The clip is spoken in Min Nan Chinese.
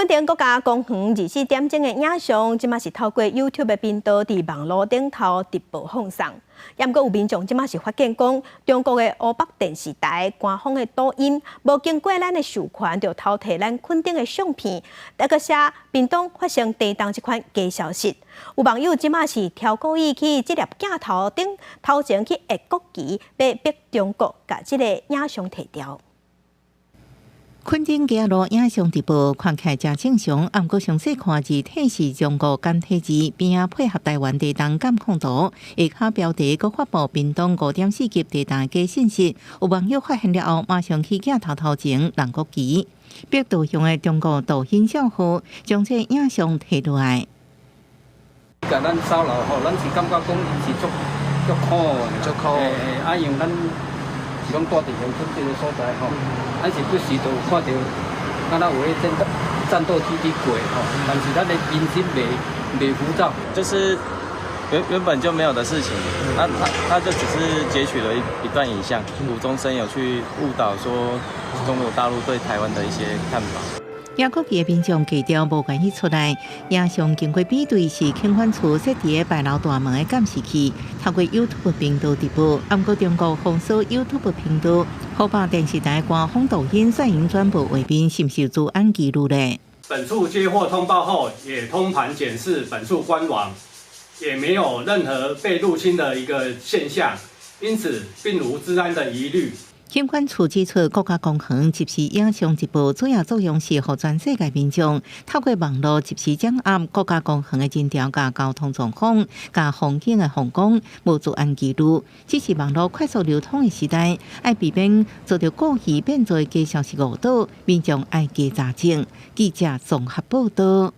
墾丁國家公園24點鐘的影像，這馬是透過 YouTube 的頻道佇網路頂頭直播放送。毋過有民眾這馬是發現講，中國的湖北電視台官方的抖音，無經過咱的授權就偷提咱墾丁的相片，閣閣寫屏東發生地動這款假消息。有網友這馬是超故意去這粒鏡頭頂頭前去挹國旗，欲逼中國共這个影像提掉。墾丁街仔路影像直播看起來誠正常，毋過詳細看字體是中國簡體字，邊仔配合台灣地動監控圖，下跤標題閣發布屏東5.4級地動假信息。有網友發現了後，馬上去鏡頭頭前挹國旗，逼盜用的中國抖音帳號將這影像提落來。共咱騷擾吼，咱是感覺講伊是足足苦的，足苦。啊，因為咱是講住佇鄉村這个所在吼，咱是不時都有看著，敢若有彼戰鬥機佇過吼，但是咱的民心袂浮躁。就是原本就沒有的事情，那他就只是截取了一段影像，無中生有去誤導說中國大陸對台灣的一些看法。野國旗的民眾低調無願意出來，影像經過比對是警管處設佇牌樓大門的監視器，透過 YouTube 頻道直播。毋過中國封鎖 YouTube 頻道，湖北電視台官方抖音攝影轉播畫面是毋是有資安疑慮咧？本處接獲通報後，也通盤檢視本處官網，也沒有任何被入侵的一個現象，因此並無資安的疑慮。警管處指出，國家公園即時影像直播主要作用是予全世界民眾透過網路即時掌握國家公園的人潮佮交通狀況、佮風景的風光，無資安疑慮。只是網路快速流通的時代，愛避免遭著故意變造的假消息誤導，民眾愛加查證。記者綜合報道。